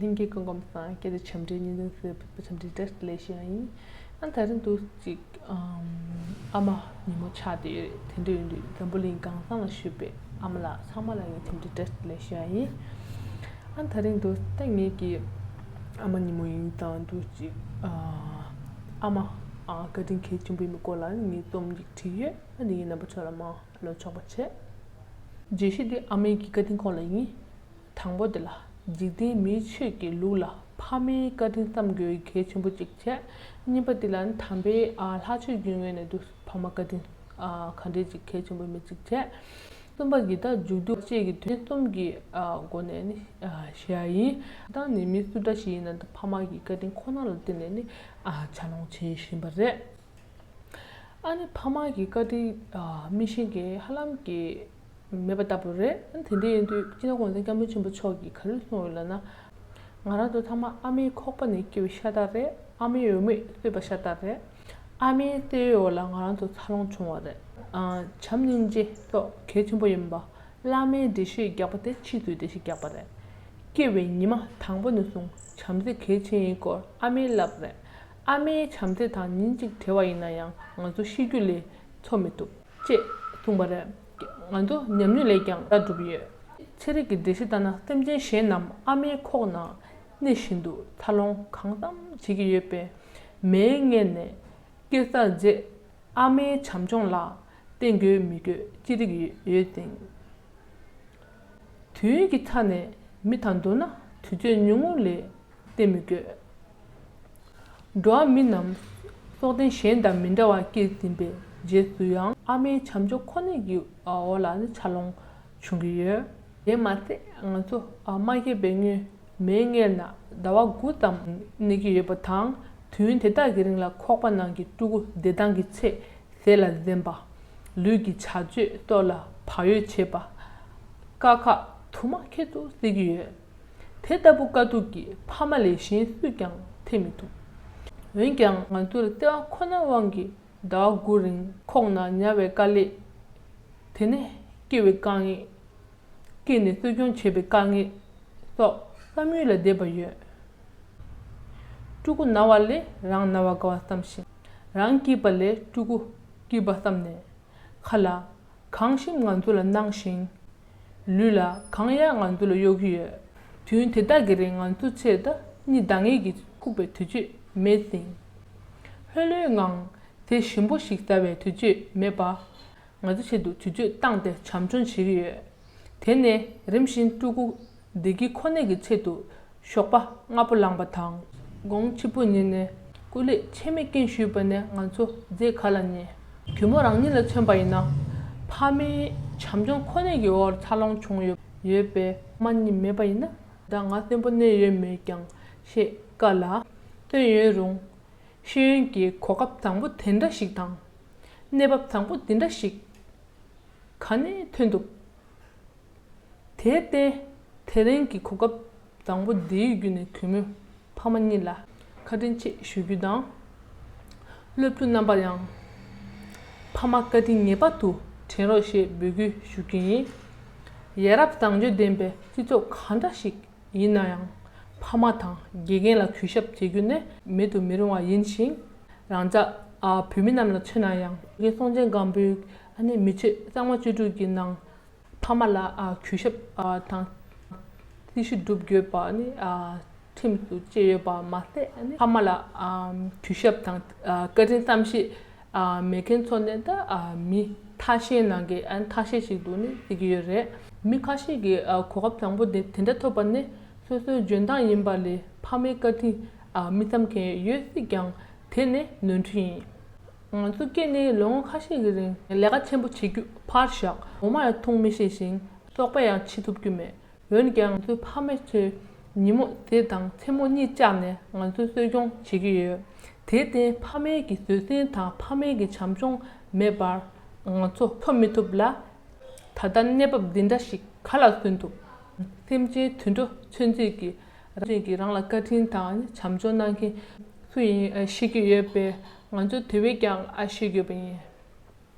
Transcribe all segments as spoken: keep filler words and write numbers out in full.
ལྷན་རྒྱས་སྐུ་ཁམས་བཟང་། སྐད་ཆ་འཆམ་མཐུན་བརྙན་འཕྲིན་གསར་པ་འཆམ་མཐུན་བཀྲ་ཤིས་བདེ་ལེགས་ཞུ་ཡ་ཡིན། ཨ་ད་རིང་འདུག་ཅིག་ཨམ་ཨ་མ་ཉིན་མོ་ཆགས་བསྡད་ཡོད་རེད། དེ་འདྲ་ཡིན་དུས་འཛམ་བུ་གླིང་གང་ས་ལ་བཞུགས་པའི་ཨ་མ་ལགས་ཚང་མ་ལ་ངས་འཆམ་མཐུན་བཀྲ་ཤིས་བདེ་ལེགས་ཞུ་ཡ་ཡིན། ཨ་ད་རིང་འདུག་ད་ངེད་ཀྱི་ཨ་མ་ཉིན་མོ་ཡིན་དང་འདུག་ཅིག་ཨ་ཨ་མ་ཨ་བཀའ་དྲིན་གལ་ཆེན་པོ་ཡིན་པའི་སྐོར་ལ་ངས་རྩོམ་ཡིག་བྲིས་ཡོད། ཨ་འདི་ངས་རྣམ་པ་ཚོ་ལ་མར་ཀློག་ཆོག་པ་བྱས། བརྗོད་གཞི་འདི་ཨ་མའི་གི་བཀའ་དྲིན་སྐོར་ལ་ཡིན། དང་པོ་དེ་ལ་འཇིག་རྟེན་མིའི་ཆོས་ཀྱི་ལུགས་ལ་ཕ་མའི་བཀའ་དྲིན་བསམ་དགོས་གལ་ཆེན་པོ་གཅིག་བྱས། གཉིས་པ་དེ་ལ་ནི་དམ་པའི་ཨ་ལྷ་ཆོས་ཀྱི་ངོས་ནས་འདུག་ཕ་མ་བཀའ་དྲིན་ཨ་ག་འདྲས་ཅིག་གལ་ཆེན་པོ་མི་གཅིག་བྱས། གསུམ་པ་གི་ད་མཇུག་བསྡུ་བཅས་ཀྱི་དོན་གསུམ་གྱི་ཨ་སྒོ་ནས་ནི་ཨ་བཤད་ཡ་ཡིན། ད་ནི་མི་སུ་འདྲ་ཞིག་ཡིན་ན་ད་ཕ་མ་གི་བཀའ་དྲིན་ཁོ་ན་ལ་བརྟེན་ནས་ནི་ཨ་འཚར་ལོངས་བྱེད་བཞིན་པ་རེད། ཨ་ནི་ཕ་མ་གི་བཀའ་དྲིན་ཨ་མི་ཤེས་མཁན་ཧ་ལམ་གྱི་མེད་པ་ལྟ་བུ་རེད། ཨ་ནི་དེ་འདྲ་ཡིན་དུས་སྤྱི་ནོར་གོང་ས་སྐྱབས་མགོན་ཆེན་པོ་མཆོག་གིས་ག་རེ་གསུངས་ཡོད་ལབ་ན། ང་རང་ཚོ་ཚང་མ་ཨ་མའི་ཁོག་པ་ནས་སྐྱེས་པ་ཤ་སྟག་རེད། ཨ་མའི་འོ་མས་གསོས་པ་ཤ་སྟག་རེད། ཨ་མའི་བརྩེ་བའི་འོག་ལ་ང་རང་ཚོ་འཚར་ལོངས་བྱུང་བ་རེད། ཨ་བྱམས་སྙིང་རྗེ་སོགས་གལ་ཆེན་པོ་ཡིན་པ། བླ་མའི་འགྲེལ་བཤད་རྒྱག་པ་དེ་ཕྱིས་སུའི་འགྲེལ་བཤད་རྒྱག་པ་རེད། སྐྱེ་བའི་ཉི་མ་དང་པོ་ནས་བཟུང་བྱམས་བརྩེ་གལ་ཆེན་ཡིན་སྐོར་ཨ་མས་ལབ་རེད། ཨ་མའི་བྱམས་བརྩེ་དང་ཉིན་གཅིག་བྲལ་བ་ཡིན་ན་ཡང་ང་ཚོ་ཤི་རྒྱུ་ལས་འཚོ་མི་ཐུབ་ཅེས་གསུངས་པ་རེད། ང་ཚོ་ཉམས་མྱོང་ལས་ཀྱང་བརྡ་གྲུབ་ཡོད། ཚན་རིག་གི་འགྲེལ་བཤད་ལྟར་ན་སེམས་ཅན་གཞན་རྣམས་ཨ་མའི་ཁོག་ནང་གནས་བཞིན་དུ་འཚར་ལོངས་གང་འཚམ་བྱེད་ཀྱི་ཡོད་པས། མའི་མངལ་ནས་སྐྱེ་ས་རྗེས་ཨ་མའི་བྱམས་སྐྱོང་ལ་བརྟེན་དགོས་མི་དགོས་ཅི་རིགས་ཡོད་ཅིང་། དུས་ཀྱི་ཆ་ནས་མི་དང་བསྡུར་ན་དུས་ཚོད་ཉུང་ངུ་ལས་བརྟེན་མི་དགོས། འགྲོ་བ་མི་རྣམས་སྲོག་ལྡན་གཞན་དང་མི་འདྲ་བར་སྐྱེས་ཟིན་པའི་རྗེས་སུ་ཡང་ཨ་མའི་བྱམས་སྐྱོང་ཁོ་ནའི་འོག་ལ་ནི་འཚར་ལོངས་བྱུང་གི་ཡོད། དེ་མ་ཟད་ང་ཚོ་མ་སྐྱེས་པའི་སྔོན་མའི་མངལ་ན་ཟླ་བ་དགུ་ཙམ་གནས་ཀྱི་ཡོད་པ་དང་། དུས་ཡུན་དེ་དག་གི་རིང་ལ་ཁོག་པ་ནང་གི་ཕྲུ་གུ་བདེ་ཐང་གི་ཚད། ཟས་ལ་འཛེམ་པ། ལུས་ཀྱི་བྱ་སྤྱོད་སོགས་ལ་བག་ཡོད་བྱེད་པ། དཀའ་ཁག་དུ་མ་ཁྱད་དུ་བསད་ཀྱི་ཡོད། དེ་ལྟ་བུ་དཀའ་སྡུག་གིས་ཕ་མ་ལས་གཞན་སུས་ཀྱང་འཐད་མི་ཐུབ། འོན་ཀྱང་ང་ཚོར་བརྩེ་བ་ཁོ་ནའི་དབང་གིས་ཟླ་བ་དགུ་རིང་ཁོག་ན་ཉལ་བའི་དཀའ་ལས། དེ་ནས་སྐྱེ་བའི་དཀའ་ངལ། སྐྱེས་ནས་གསོ་སྐྱོང་བྱེད་པའི་དཀའ་ངལ་སོགས་བསམ་ཡུལ་ལས་འདས་པ་ཡོད། ཕྲུ་གུ་ན་བ་ལས་རང་ན་བ་དཀའ་བ་བསམ་ཞིང་། རང་སྐྱིད་པ་ལས་ཕྲུ་གུ་སྐྱིད་པ་བསམ་ནས། ཁ་ལ་གང་ཞིག་ང་ཚོ་ལ་གནང་ཞིང་། ལུས་ལ་གང་ཡག་ང་ཚོ་ལ་གཡོག་གི་ཡོད། དུས་ཡུན་དེ་དག་གི་རིང་ང་ཚོའི་ཆེད་དུ་གཉིད་འདང་ངེས་ཀྱིས་ཁུག་པའི་དུས་ཚོད་མེད་ཟིན། ལྷོད་ལྷོད་ངང་དེ་ཞིམ་པོ་ཞིག་ཟ་བའི་དུས་ཚོད་མེད་པ། ང་ཚོའི་ཆེད་དུ་དུས་ཚོད་བཏང་སྟེ་བྱམས་སྐྱོང་བྱེད་ཀྱི་ཡོད། དེ་ནས་རིམ་བཞིན་ཕྲུ་གུ་བདེ་སྐྱིད་ཁོ་ནའི་ཆེད་དུ་ཞོགས་པ་སྔ་པོ་ལངས་པ་དང་། དགོང་ཕྱི་པོ་ཉལ་ནས་སྐུ་ལས་ཆད་མེད་སྐྱོན་ཞུས་པ་ནས་ང་ཚོ་རྫས་ག་ལ་ཉལ། གུས་མོ་རང་ཉིད་ལ་མཚོན་པ་ཡིན་ན། ཕ་མའི་བྱམས་སྐྱོང་ཁོ་ནའི་འོག་འཚར་ལོངས་བྱུང་ཡོད་ཡོད་པས། ཕ་མ་གཉིས་མེད་པ་ཡིན་ན། ད་ང་གསོན་པོ་གནས་ཡོད་མེད་ཀྱང་ཤེས་དཀའ་ལ། སྟོན་ཡོད་རུང་། ཤེས་ཡོན་གྱི་གོ་སྐབས་བཟང་པོ་དེ་འདྲ་ཞིག་དང་། གནས་བབ་བཟང་པོ་འདི་འདྲ་ཞིག་ག་ནས་ཐོན་ཐུབ། དེར་བརྟེན། དེ་རིང་གི་གོ་སྐབས་བཟང་པོ་འདིའི་བརྒྱུད་ནས་གུས་མོས་ཕ་མ་གཉིས་ལ་བཀའ་དྲིན་ཆེ་ཞུ་རྒྱུ་དང་། སློབ་ཕྲུག་རྣམ་པར་ཡང་ཕ་མ་བཀའ་དྲིན་ངེས་པར་དུ་དྲན་རོགས་ཞེས་འབོད་སྐུལ་ཞུ་རྒྱུ་ཡིན། ཡ་རབས་བཟང་སྤྱོད་ལྡན་པའི་སྤྱི་ཚོགས་གང་འདྲ་ཞིག་ཡིན་ན་ཡང་། ཕ་མ་དང་དགེ་རྒན་ལ་གུས་ཞབས་བྱེད་རྒྱུ་ནི་མེད་དུ་མི་རུང་བ་ཡིན་ཞིང་། རང་ཅག་ཨ་བོད་མི་རྣམས་ལ་མཚོན་ན་ཡང་། དགེ་རྒན་སྲོང་བཙན་སྒམ་པོའི་ཨ་ནི་མི་ཆོས་གཙང་མ་བཅུ་དྲུག་གི་ནང་། ཕ་མ་ལ་ཨ་གུས་ཞབས་ཨ་དང་། སྲི་ཞུ་སྒྲུབ་དགོས་པ་ནི་ཨ་ཁྲིམས་སུ་བཅས་ཡོད་པ་མ་ཟད། ཨ་ནི་ཕ་མ་ལ་ཨ་གུས་ཞབས་དང་ཨ་བཀའ་དྲིན་བསམ་ཤེས་ཨ་མེད་མཁན་ཚོ་ནི་ད་ཨ་མི་ཐ་ཤལ་ནང་གི་ཨ་ཐ་ཤལ་ཞིག་ཏུ་ནི་བརྩི་གི་ཡོད་རེད། མི་ཁ་ཤས་ཀྱིས་ཨ་གོ་སྐབས་བཟང་པོ་དེ་དེ་འདྲ་ཐོབ་པ་ནི་སོ་སོའི་འཇོན་ཐང་ཡིན་པ་ལས་ཕ་མའི་བཀའ་དྲིན་ཨ་མི་བསམ་མཁན་ཡོད་སྲིད་ཀྱང་། དེ་ནི་ནོར་འཁྲུལ་ཡིན། ང་ཚོ་སྐྱེས་ནས་ལོ་ངོ་ཁ་ཤས་ཀྱི་རིང་ལས་ཀ་ཆེན་པོ་བྱེད་རྒྱུ་ཕར་བཞག་འོ་མ་ཡང་འཐུང་མི་ཤེས་ཤིང་། སོག་པ་ཡང་འཆི་ཐུབ་རྒྱུ་མེད། འོན་ཀྱང་ང་ཚོའི་ཕ་མ་ཚོས་ཉིན་མོ་ཟས་དང་མཚན་མོ་གཉིད་བཅག་ནས་ང་ཚོའི་གསོ་སྐྱོང་བྱེད་ཀྱི་ཡོད། དེར་བརྟེན་ཕ་མའི་གི་བཟོད་བསྲན་དང་ཕ་མའི་གི་བྱམས་སྐྱོང་མེད་པར་ང་ཚོ་འཚོ་མི་ཐུབ་ལ། ད་ལྟ་གནས་བབ་འདི་འདྲ་ཞིག་ག་ལ་སོན་ཐུབ། སེམས་ཅན་དུད་འགྲོ་ཚུན་ཆད་ཀྱི་རང་ཅག་གི་རང་ལ་བཀའ་དྲིན་དང་བྱམས་སྐྱོང་གནང་མཁན་སུ་ཡིན་ཤེས་ཀྱི་ཡོད་པས། ང་ཚོ་དེ་བས་ཀྱང་ཨ་ཤེས་དགོས་པ་ཡིན།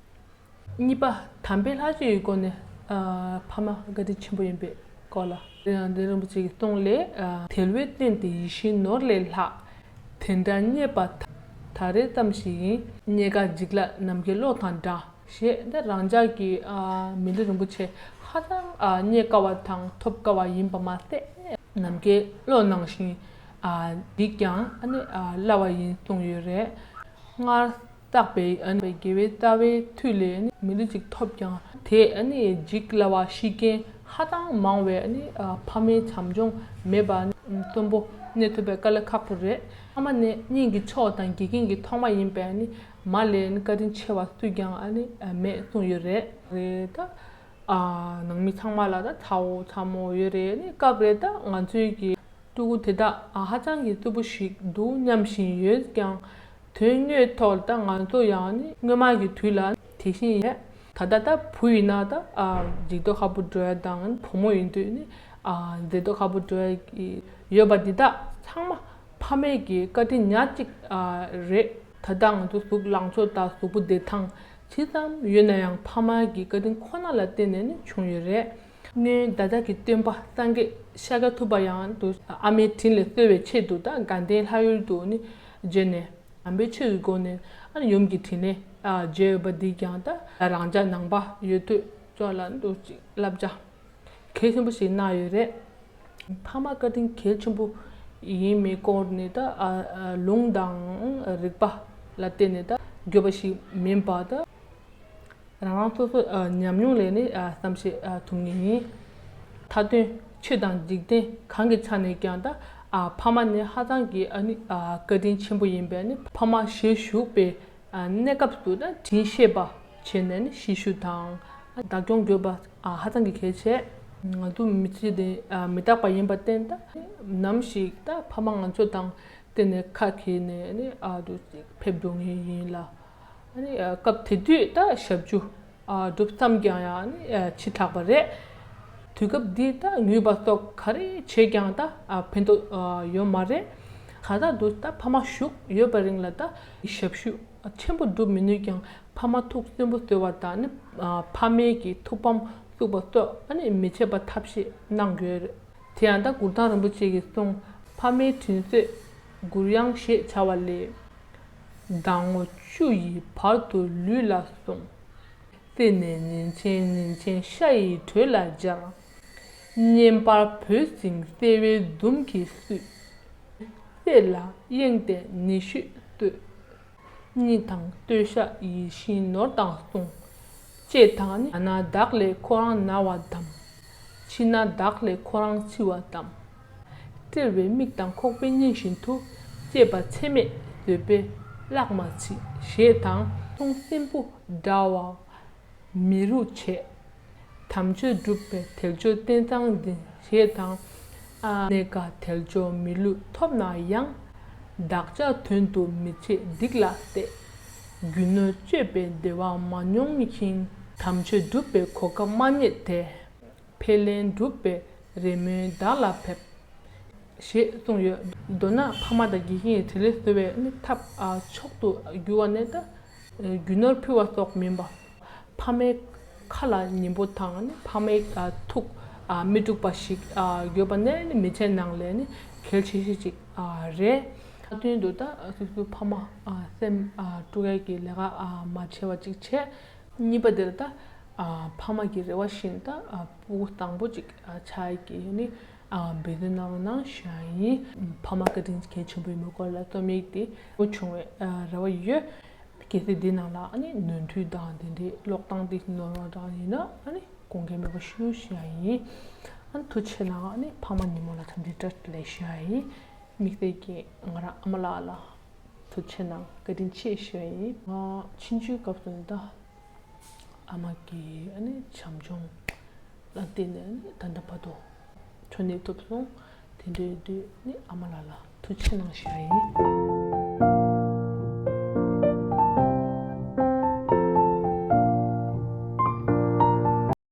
གཉིས་པ། དམ་པའི་ལྷ་ཆོས་ཀྱི་སྒོ་ནས་ཨ་ཕ་མ་བཀའ་དྲིན་ཆེན་པོ་ཡིན་པའི་ སྐོར་ལ། དེ་ཡང་དེ་རིན་པོ་ཆེ་གི་གསུང་ལས། དལ་བའི་རྟེན་དེ་ཡིད་བཞིན་ནོར་ལས་ལྷག་དེ་འདྲ་རྙེད་པ་ད་རེས་ཙམ་ཞིག་ཡིན། རྙེད་དཀའ་འཇིག་སླ་ནམ་མཁའི་གློག་དང་འདྲ། ཞེས་འདི་རང་ཅག་གི་མི་ལུས་རིན་པོ་ཆེ་ཧ་ཅང་རྙེད་དཀའ་བ་དང་ཐོབ་དཀའ་བ་ཡིན་པ་མ་ཟད། ནམ་མཁའི་གློག་ནང་བཞིན་འཇིག་ཀྱང་སླ་བ་ཡིན་གསུངས་ཡོད་རེད། སྔར་བསགས་པའི་དགེ་བའི་རྩ་བའི་མཐུ་ལས་མི་ལུས་ཅིག་ཐོབ་ཀྱང་དེས་འཇིག་སླ་བ་ཤི་རྐྱེན་ཧ་ཅང་མང་བས་ཕ་མའི་བྱམས་སྐྱོང་མེད་པ་གསོན་པོ་གནས་ཐུབ་པའི་དཀའ་ལས་ཁག་པོ་རེད། ཕ་མ་ནི་སྙིང་གི་མཆོག་དང་དགེ་རྒན་གྱི་ཐོག་མ་ཡིན་པས་མ་ལས་བཀའ་དྲིན་ཆེ་བ་སུས་ཀྱང་མེད་གསུངས་ཡོད་རེད། རེད་ད། ནང་མི་ཚང་མ་ལ་ད་ཚ་བོ་ཚ་མོ་ཡོད་རེད། ནི་སྐབས་རེ་ད་ང་ཚོའི་གི་ཕྲུ་གུ་དེ་དག་ཧ་ཅང་གི་རྩུབ་པོ་ཞིག་འདུག་སྙམ་བཞིན་ཡོད་ཀྱང་། དོན་དངོས་ཐོག་ད་ང་ཚོ་ཡང་ནི་སྔོན་མ་གི་དུས་ལ་དེ་བཞིན་ཡོད། ད་ལྟ་ད་བུ་ཡིན་ན་ད་འཇིགས་སྡུག་ཁ་པོ་འགྲོ་ཡ་དང་བུ་མོ་ཡིན་དུས་ནི་མཛེས་སྡུག་ཁ་པོ་འགྲོ་ཡ་གི་ཡོད་པ་འདི་དག་ཚང་མ་ཕ་མའི་གི་བཀའ་དྲིན་ཉག་གཅིག་རེད། ད་ལྟ་ང་ཚོ་གཟུགས་ལང་ཚོ་དང་གཟུགས་པོ་བདེ་ཐང་ཇི་ཙམ་ཡོད་ན་ཡང་ཕ་མ་གི་བཀའ་དྲིན་ཁོ་ན་ལ་བརྟེན་ནས་ནི་བྱུང་ཡོད་རེད། སྔོན་ད་ལྟ་གི་སྟོན་པ་སངས་རྒྱས་ཤཱཀྱ་ཐུབ་པ་ཡང་དུ་ཨ་མའི་དྲིན་ལས་གསོ་བའི་ཆེད་དུ་ད་དགའ་ལྡན་ལྷ་ཡུལ་དུ་ནི་བྱོན་ནས་དམ་པའི་ཆོས་ཀྱི་སྒོ་ནས་ཨ་ནི་ཡུམ་གྱི་དྲིན་ལས་བྱོན་ཡོད་པ་འདི་ཀྱང་ད་རང་ཅག་ནང་པ་ཡོད་དུས་ཚོ་ལ་འདུག་ཅིག་བསླབ་བྱ་གལ་ཆེན་པོ་ཞིག་གནང་ཡོད་རེད། ཕ་མ་བཀའ་དྲིན་གལ་ཆེན་པོ་ཡིན་མིན་སྐོར་ནས་ད་ལུང་དང་རིགས་པ་ལ་བརྟེན་ནས་ད་བརྗོད་པ་ཞིག་མིན་པ་ད། རང་རང་སོ་སོ་ཉམས་མྱོང་ལས་ནི་བསམ་ཤེས་ཐུབ་ངེས་ཡིན། མཐའ་དོན་ཆོས་དང་འཇིག་རྟེན་གང་གི་ཆ་ནས་ཀྱང་ད་ཕ་མ་ནི་ཧ་ཅང་གི་བཀའ་དྲིན་ཆེན་པོ་ཡིན་པས་ནི་ཕ་མ་ཞལ་བཞུགས་པའི་གནས་སྐབས་སུ་ད་དྲིན་ཤེས་པ་བྱས་ནས་ནི་ཤེད་ཤུགས་དང་བདག་སྐྱོང་དགོས་པ་ཧ་ཅང་གི་གལ་ཆེ། ང་ཚོ་མི་ཚེ་འདི་མི་རྟག་པ་ཡིན་པར་བརྟེན་ད་ནམ་ཞིག་ད་ཕ་མ་ང་ཚོ་དང་བརྟེན་ནས་ཁ་གྱེས་ནས་ནི་ཨ་དུ་ཕེབས་འགྲོ་ངེས་ཡིན་ལ། ཨ་ནི་སྐབས་དེ་དུས་ད་ཞབས་ཞུ་སྒྲུབ་བསམ་ཀྱང་ཡང་ནི་ཕྱི་དྲགས་པ་རེད། དུས་སྐབས་འདི་ད་ངུས་པ་སོགས་ག་རེ་བྱས་ཀྱང་ད་ཕན་ཐོགས་ཡོད་མ་རེད། གང་ལྟར་དུ་ད་ཕ་མ་བཞུགས་ཡོད་པ་རིང་ལ་ད་ཞབས་ཞུ་ཆེན་པོ་སྒྲུབ་མི་ནུས་ཀྱང་ཕ་མ་ཐུགས་གསོན་པོ་གསོ་བ་དང་ནི་ཕ་མའི་གི་ཐུགས་ཕམ་བཙུགས་པ་སོགས་ཨ་ནི་མི་བྱེད་པ་ཐབས་ཤེས་གནང་དགོས། དེ་ཡང་ད་གུར་ཐང་རིན་པོ་ཆེ་གིས་གསུངས། ཕ་མའི་དྲིན་གཟོས་གུར་དབྱངས་ཞེས་བྱ་བ་ལས། ཟླ་ངོ་བཅུ་ཡི་བར་དུ་ལུས་ལ་བཟུང་། བརྩེ་ནས་ཉིན་མཚན་ཉིན་མཚན་ཤ་ཡི་དྲོད་ལ་སྦྱར། བསྙེན་པར་བོས་ཤིང་བརྩེ་བའི་འཛུམ་གྱིས་བསུས། བརྩེ་ལ་གཡེང་སྟེ་ཉི་ཤུས་བསྟོད། གཉིད་དང་བསྟོད་ཞགས་ཡིད་བཞིན་ནོར་དང་གསུངས། ཅེས་དང་ནི། ན་ན་བདག་ལས་ཁོ་རང་ན་བ་དང་། འཆི་ན་བདག་ལས་ཁོ་རང་འཆི་བ་དང་། བཀྲེས་པའི་མིག་དང་ཁོག་པའི་སྙིང་བཞིན་དུ། གཅེས་པ་ཚད་མེད་བཟོད་པས་བརླག་མ་མཆིས། ཞེས་དང་། མཐོང་སྲིན་པོ་འདྲ་བ་མི་རུ་བྱེད། དམ་ཆོས་སྒྲུབ་པའི་དལ་འབྱོར་རྟེན་བཟང་འཛིན། ཞེས་དང་། ཨ་གནས་འགའ་དལ་འབྱོར་མི་ལུས་ཐོབ་ན་ཡང་། བདག་ཅག་དོན་དུ་མི་བྱེད་སྡིག་ལ་གཏད། རྒྱུ་ནོར་སྤྱོད་པའི་བདེ་བ་མ་མྱོང་ཞིང་། དམ་ཆོས་སྒྲུབ་པའི་གོ་སྐབས་མ་རྙེད་དེ། ཕས་ལན་སྒྲུབ་པའི་རེ་སྨོན་བདག་ལ་ཕེབས། ཞེས་གསུངས་ཡོད། མདོར་ན་ཕ་མ་དང་དགེ་རྒན་གྱི་དྲིན་ལས་གསོ་བའི་ནི་ཐབས་མཆོག་ཏུ་གྱུར་བ་ནི་ད་རྒྱུ་ནོར་ཕུལ་བ་སོགས་མིན་པ། ཕ་མའི་ཁ་ལ་ཉན་པོ་དང་ནི་ཕ་མའི་ཐུགས་མི་དཀྲུགས་པ་ཞིག་ཡོད་པ་ནི་མི་ཚེའི་ནང་ལས་ནི་གལ་ཆེ་ཤོས་ཅིག་རེད། མཐའ་དོན་དུ་ད་སོ་སོའི་ཕ་མ་སེམས་དཀྲུག་ཡས་ཀྱི་ལས་ཀ་མ་བྱས་པ་ཅིག་བྱས། གཉིས་པ་དེར་ད་ཕ་མ་གི་རེ་བ་བཞིན་ད་སྤུ་གུ་བཟང་པོ་ཅིག་ཆགས་ཡས་ཀྱི་ནི་འབད་བརྩོན་གནང་རོགས་གནང་ཞུ་ཡ་ཡིན། ཕ་མ་བཀའ་དྲིན་གལ་ཆེན་པོ་ཡིན་པའི་སྐོར་ལ་རྩོམ་ཡིག་དེ་བྱུང་བའི་རེ་བ་ཡོད། གལ་སྲིད་འདི་ནང་ལ་ནི་ནོར་འཁྲུལ་དང་དེ་འདྲའི་ཀློག་སྟངས་དེ་ནོར་བ་དང་ཡིན་ན་ནི་དགོངས་འགལ་མེད་པ་ཞུ་ཞུ་ཡ་ཡིན། ཐུགས་རྗེ་ཆེ་གནང་། ཕ་མ་ཉིན་མོ་ལ་འཚམས་འདྲི་བཀྲ་ཤིས་བདེ་ལེགས་ཞུ་ཡ་ཡིན། དམིགས་བསལ་གྱིས་ང་རང་ཨ་མ་ལགས་ལ་ཐུགས་རྗེ་ཆེ་གནང་། བཀའ་དྲིན་ཆེ་ཞུ་ཡ་ཡིན། ང་ཆུང་ཆུང་སྐབས་སུ་ནི་ད་ཨ་མ་གི་ཨ་ནི་བྱམས་སྐྱོང་ལ་བརྟེན་ནས་ཨ་ནི་ད་ལྟ་བར་དུ་འཕྲོ་གནས་ཐུབ་སོང་། དེ་འདྲ་ཡིན་དུས་ནི་ཨ་མ་ལགས་ལ་ཐུགས་རྗེ་ཆེ་གནང་ཞུ་ཡ་ཡིན།